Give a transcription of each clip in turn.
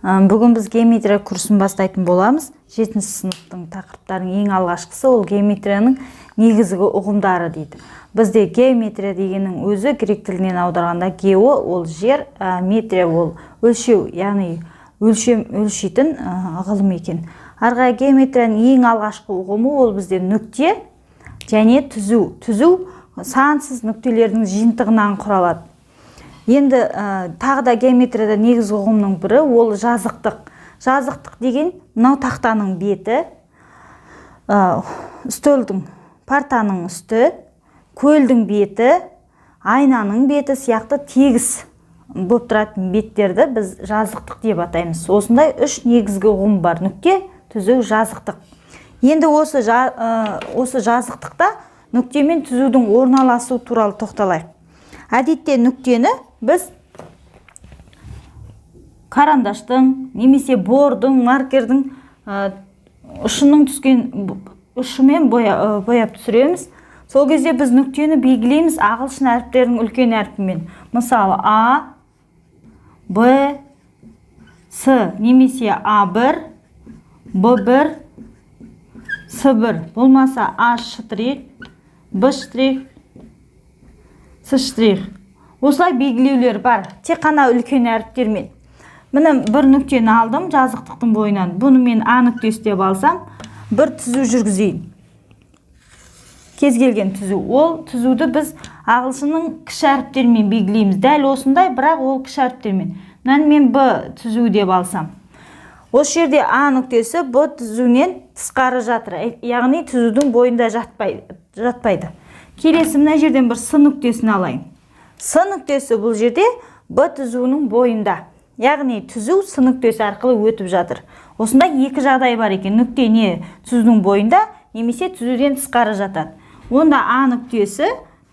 Бүгін біз геометрия курсын бастайтын боламыз. Жетінші сыныптың тақырыптарының ең алғашқысы ол геометрияның негізгі ұғымдары дейді. Бізде геометрия дегеннің өзі грек тілінен аударғанда гео ол жер, метрия ол өлшеу, яғни өлшем өлшейтін ғылым екен. Ары қарай геометрияның ең алғашқы ұғымы ол бізде нүкте және түзу. Түзу сансыз нүктелердің жиынтығынан құралады. Енді тағы да геометрияда негізгі ұғымның бірі ол жазықтық. Жазықтық деген мынау тақтаның беті, үстелдің, партаның үсті, көлдің беті, айнаның беті сияқты тегіс болып тұратын беттерді біз жазықтық деп атаймыз. Осындай үш негізгі ұғым бар: нүкте, түзу, жазықтық. Енді осы жазықтықта нүкте мен түзудің орналасуы туралы тоқталайық. Әдетте нүктені біз карандаштың немесе бордың, маркердің ұшының түскен ұшымен бояп түсіреміз. Сол кезде біз нүктені белгілейміз ағылшын әріптерінің үлкен әрпімен. Мысалы, А, Б, С немесе А1, Б1, С1, болмаса А штрих, Б штрих, С штрих. Осылай белгілеулер бар, тек қана үлкен әріптермен. Міне, бір нүктені алдым жазықтықтың бойынан. Бұны мен А нүктесі деп алсам, бір түзу жүргізейін. Кез келген түзу. Ол түзуді біз ағылшынның кіші әріптерімен белгілейміз. Дәл осындай, бірақ ол кіші әріптермен. Мынаны мен Б түзу деп алсам. Осы жерде А нүктесі Б түзуінен тысқары жатыр, яғни түзудің бойында жатпайды. Келесі мына жерден бір С нүктесін алайын. С нүктесі бұл жерде Б түзуінің бойында. Яғни түзу С нүктесі арқылы өтіп жатыр. Осындай екі жағдай бар екен. Нүкте не түзудің бойында, немесе түзуден тысқары жатады. Онда А нүктесі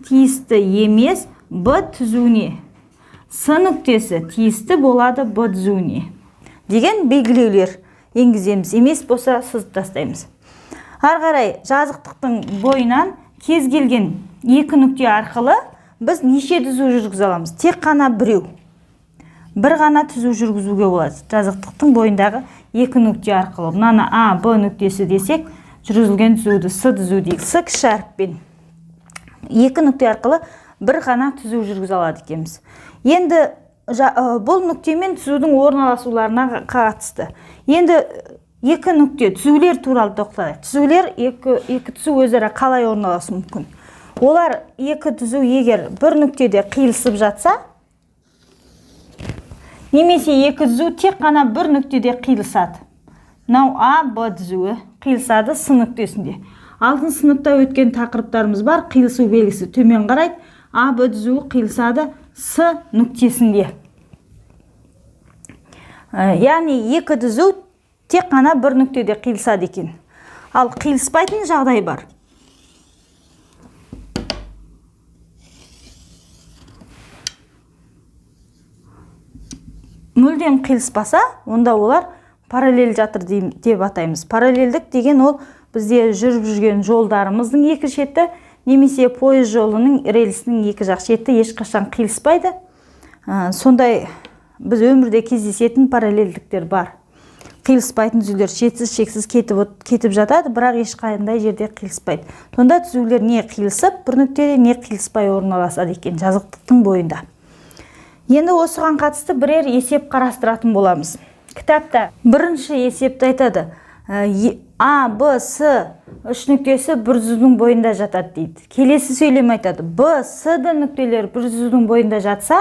тиісті емес Б түзуіне. С нүктесі тиісті болады Б түзуіне. Деген белгілеулер енгіземіз. Емес болса сызып тастаймыз. Ары қарай жазықтықтың бойынан кез келген екі нүкте арқылы біз неше түзу жүргізе аламыз? Тек қана біреу. Бір ғана түзу жүргізуге болады. Жазықтықтың бойындағы екі нүкте арқылы. Мынаны А, Б нүктесі десек, жүргізілген түзуді С түзу дейік. С кіші әріппен. Екі нүкте арқылы бір ғана түзу жүргізе алады екенбіз. Енді бұл нүкте мен түзудің орналасуларына қатысты. Енді екі нүкте түзулер туралы тоқталайық. Түзулер екі түзу өзара қалай орналасуы мүмкін? Олар екі түзу егер бір нүктеде қиылысып жатса, немесе екі түзу тек қана бір нүктеде қиылысады. Мынау А, Б түзуі қиылысады С нүктесінде. Алтын сыныпта өткен тақырыптарымыз бар. Қиылысу белгісі төмен қарайды. А, Б түзуі қиылысады С нүктесінде. Яғни екі түзу тек қана бір нүктеде қиылысады екен. Ал қиылыспайтын жағдай бар. Мүлдем қиылыспаса, онда олар параллель жатыр деп атаймыз. Параллельдік деген ол бізде жүріп жүрген жолдарымыздың екі шеті, немесе пойыз жолының рельсінің екі жақ шеті ешқашан қиылыспайды. Сондай біз өмірде кездесетін параллельдіктер бар. Қиылыспайтын түзулер шетсіз шексіз кетіп жатады, бірақ ешқандай жерде қиылыспайды. Сонда түзулер не қиылысып бір нүктеде, не қиылыспай орналасады екен жазықтықтың бойында. Енді осыған қатысты бірер есеп қарастыратын боламыз. Кітапта бірінші есепті айтады. А, Б, С үш нүктесі бір түзудің бойында жатады дейді. Келесі сөйлем айтады. Б, С, Д нүктелері бір түзудің бойында жатса,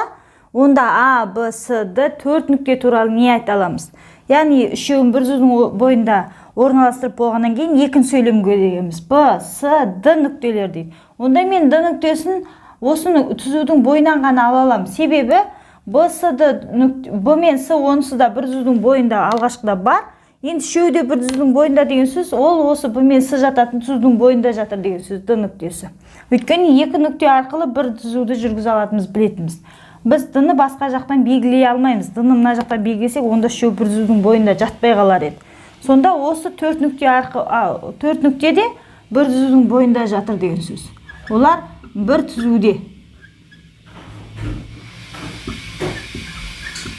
онда А, Б, С, Д төрт нүкте туралы не айта аламыз? Яғни үшеуін бір түзудің бойында орналастырып болғаннан кейін екінші сөйлемге келеміз. Б, С, Д нүктелері дейді. Онда мен Д нүктесін осы түзудің бойынан ғана ала аламын. Себебі Б, С, Д Б мен С онысы да бір түзудің бойында алғашқыда бар. Енді үшеуі де бір түзудің бойында деген сөз, ол осы Б мен С жататын түзудің бойында жатыр деген сөз Д нүктесі. Өйткені екі нүкте арқылы бір түзуді жүргізе алатынымызды білетінбіз. Біз Д-ны басқа жақтан белгілей алмаймыз. Д-ны мына жақтан белгілесек, онда үшеуі бір түзудің бойында жатпай қалар еді. Сонда осы төрт нүкте арқылы, төрт нүкте де бір түзудің бойында жатыр деген сөз. Олар бір түзуде.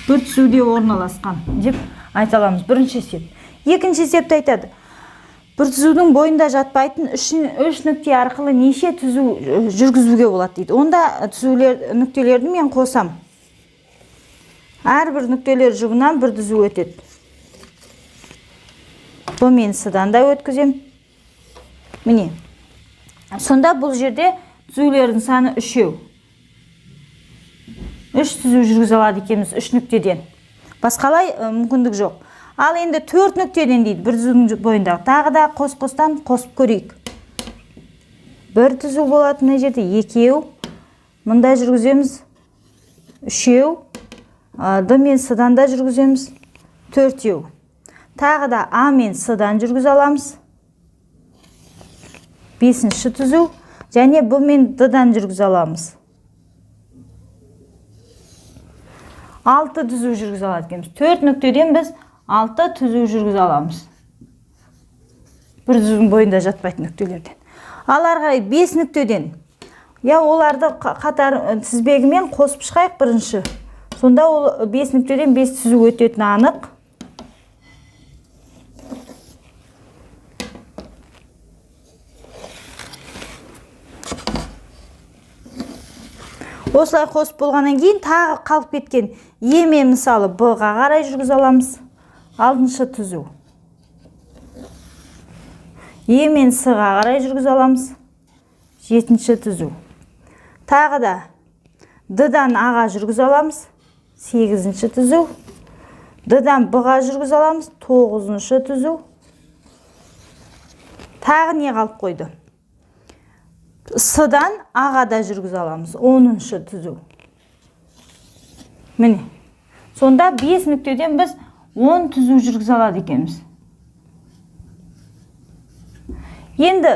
Бір түзуде орналасқан деп айта аламыз. Бірінші есеп. Екінші есепті айтады. Бір түзудің бойында жатпайтын үш нүкте арқылы неше түзу жүргізуге болады дейді. Онда нүктелерді мен қосам. Әрбір нүктелер жұбынан бір түзу өтеді. Б мен С-дан да өткізем. Міне. Сонда бұл жерде түзулердің саны үшеу. Үш түзу жүргізе алады екенбіз үш нүктеден. Басқалай мүмкіндік жоқ. Ал енді төрт нүктеден дейді бір түзудің бойындағы. Тағы да қос-қостан қосып көрейік. Бір түзу болады мына жерде, екеу. Мында жүргіземіз үшеу. Д мен С-дан да жүргіземіз төртеу. Тағы да А мен С-дан жүргізе аламыз. Бесінші түзу. Және Б мен Д-дан жүргізе аламыз. 6 түзу жүргізе алады екенбіз. 4 нүктеден біз 6 түзу жүргізе аламыз. Бір түзудің бойында жатпайтын нүктелерден. Ал ары қарай 5 нүктеден. Я оларды қатар тізбегімен қосып шығайық бірінші. Сонда ол 5 нүктеден 5 түзу өтетіні анық. Осылай қосып болғаннан кейін тағы қалып кеткен Е мен мысалы Б-ға қарай жүргізе аламыз. Алтыншы түзу. Е мен С-ға қарай жүргізе аламыз. Жетінші түзу. Тағы да Д-дан А-ға жүргізе аламыз. Сегізінші түзу. Д-дан Б-ға жүргізе аламыз. Тоғызыншы түзу. Тағы не қалып қойды? С-дан А-ға да жүргізе аламыз. Оныншы түзу. Міне. Сонда 5 нүктеден біз 10 түзу жүргізе алады екенбіз. Енді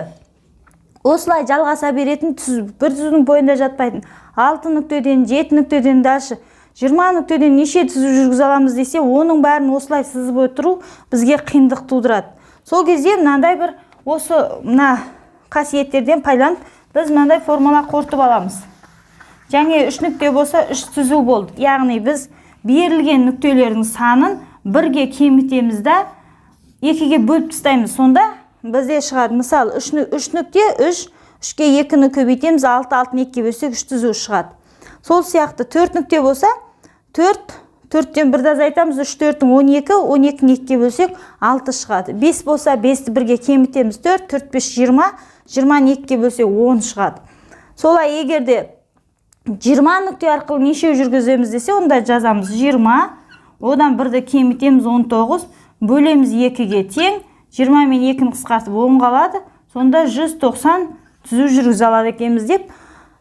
осылай жалғаса беретін түзу, бір түзудің бойында жатпайтын 6 нүктеден, 7 нүктеден дальше 20 нүктеден неше түзу жүргізе аламыз десе, оның бәрін осылай сызып отыру бізге қиындық тудырады. Сол кезде мынандай бір осы мына қасиеттерден пайдаланып біз мынандай формула қорытып аламыз. Және 3 нүкте болса 3 түзу болды. Яғни біз берілген нүктелердің санын бірге кемітеміз да екіге бөліп тастаймыз. Сонда бізде шығады. Мысалы, үш нүкте үш, үшке екіні көбейтеміз, алты, алтыны екіге бөлсек үш түзу шығады. Сол сияқты 4 нүкте болса, төрт, төрттен бірді азайтамыз, үш төрттің он екі, он екіні екіге бөлсек алты шығады. 5 болса, бесті бірге кемітеміз, төрт, төрт бес жиырма, жиырманы екіге бөлсек он шығады. Солай егер де 20 нүкте арқылы нешеу жүргіземіз десе, онда жазамыз 20, одан бірді кемітеміз 19, бөлеміз екіге тең, 20 мен екіні қысқартып 10 қалады, сонда 190 түзу жүргізе алады екенбіз деп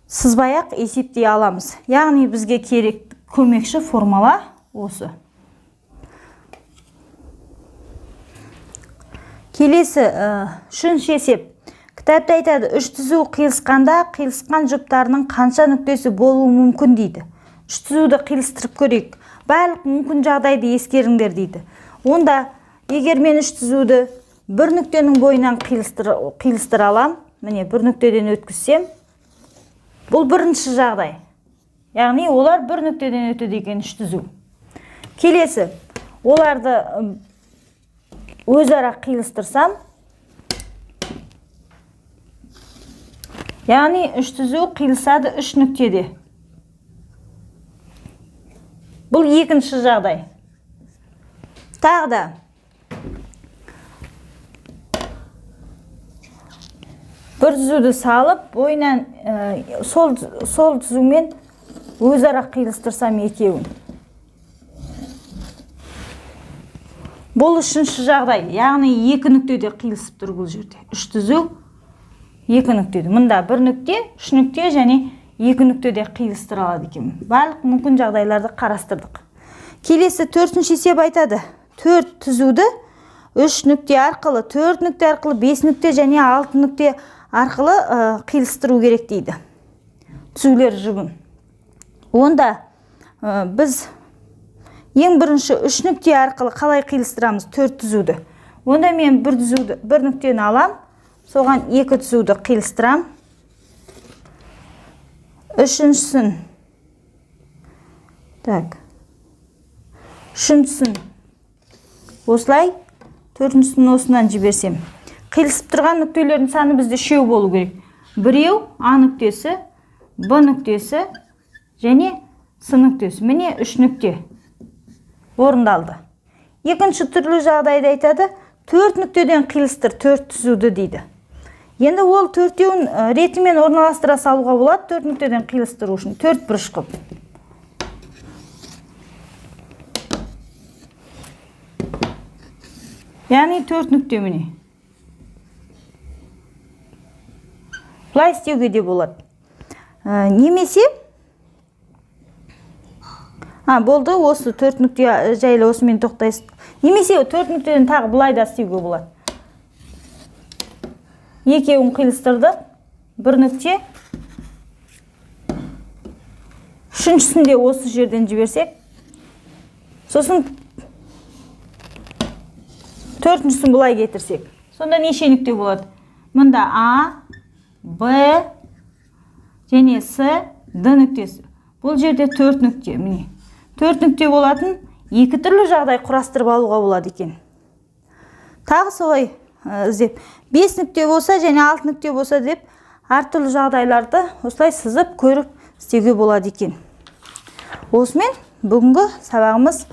сызбай-ақ есептей аламыз. Яғни бізге керек көмекші формула осы. Келесі, үшінші есеп. Кітапта айтады, үш түзу қиылысқанда қиылысқан жұптарының қанша нүктесі болуы мүмкін дейді. Үш түзуді қиылыстырып көрейік. Барлық мүмкін жағдайды ескеріңдер дейді. Онда егер мен үш түзуді бір нүктенің бойынан қиылыстыра алам, міне бір нүктеден өткізсем, бұл бірінші жағдай. Яғни олар бір нүктеден өтеді екен үш түзу. Келесі, оларды өзара қиылыстырсам, яғни үш түзу қиылысады үш нүктеде. Бұл екінші жағдай. Тағы да бір түзуді салып, бойынан сол түзумен өзара қиылыстырсам екеуін. Бұл үшінші жағдай, яғни екі нүктеде қиылысып тұр бұл жерде. Үш түзу екі нүктеде. Мында бір нүкте, үш нүкте және екі нүктеде қиылыстыра алады екенмін. Барлық мүмкін жағдайларды қарастырдық. Келесі төртінші есеп айтады. Төрт түзуді үш нүкте арқылы, төрт нүкте арқылы, бес нүкте және алты нүкте арқылы қиылыстыру керек дейді. Түзулер жұбын. Онда біз ең бірінші үш нүкте арқылы қалай қиылыстырамыз төрт түзуді? Онда мен бір нүктені алам, соған екі түзуді қиылыстырам. Үшіншісін. Так. Үшіншісін осылай, төртіншісін осынан жіберсем. Қиылысып тұрған нүктелердің саны бізде 3 болу керек. Біреу А нүктесі, Б нүктесі және С нүктесі. Міне 3 нүкте орындалды. Екінші түрлі жағдайды айтады. 4 нүктеден қиылыстыр, 4 түзуді дейді. Енді ол төртеуін ретімен орналастыра салуға болады. 4 нүктеден қиылыстыру үшін 4 бұрыш қылып. Яғни 4 нүкте міне. Былай істеуге де болады. Немесе болды, осы 4 нүкте жайлы осымен тоқтайсыз. Немесе 4 нүктеден тағы былай да істеуге болады. Екеуін қиылыстырдық. Бір нүкте. Үшіншісін де осы жерден жіберсек. Сосын төртіншісін былай кетірсек. Сонда неше нүкте болады? Мында А, Б және С, Д нүктесі. Бұл жерде 4 нүкте, міне. 4 нүкте болатын екі түрлі жағдай құрастырып алуға болады екен. Тағы солай іздеп 5 нүкте болса және 6 нүкте болса деп әртүрлі жағдайларды осылай сызып көріп істеуге болады екен. Осымен бүгінгі сабағымыз